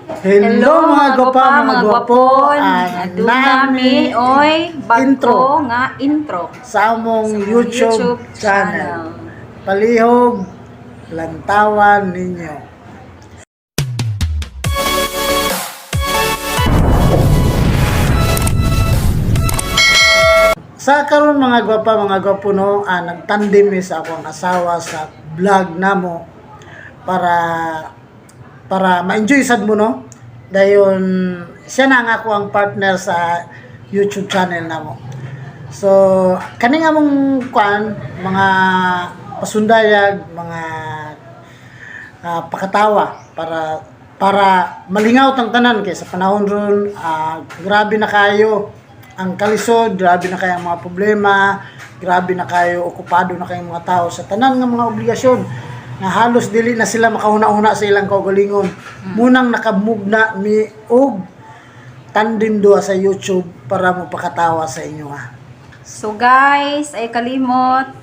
Hello, mga gwapa, mga gwapo. Aduna mi oy bago intro nga intro sa among sa among YouTube channel. Palihog, lantawan ninyo. Sa karon, mga gwapa, mga gwapo, no, nagtandem mi sa akong asawa sa vlog namo para para ma-enjoy sad mo, no. Dayon siya na ang ako ang partner sa YouTube channel namo. So kani nga mong kuan, mga pasundayag, mga pakatawa para para malingaw tang tanan kay sa panahon ron, grabe na kayo ang kalisod, grabe na kayo ang mga problema, grabe na kayo, okupado na kayong mga tao sa tanan nga mga obligasyon na halos dili na sila makahuna-huna sa ilang kaugalingon. Munang nakamugna mi og tandem duha sa YouTube para mo pakatawa sa inyo ha. So guys, ay kalimot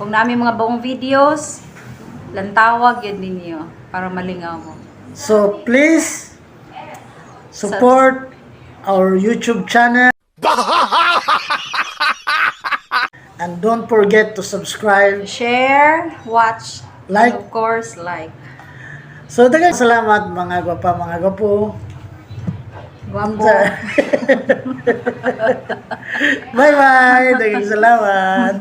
kung nami mga bagong videos, lantawag yun ninyo para malingaw mo. So please support our YouTube channel and don't forget to subscribe, Share, watch, like. And of course, like. So daghang salamat, mga gwapa, mga gwapo. Gwapo. Bye bye. Daghang salamat.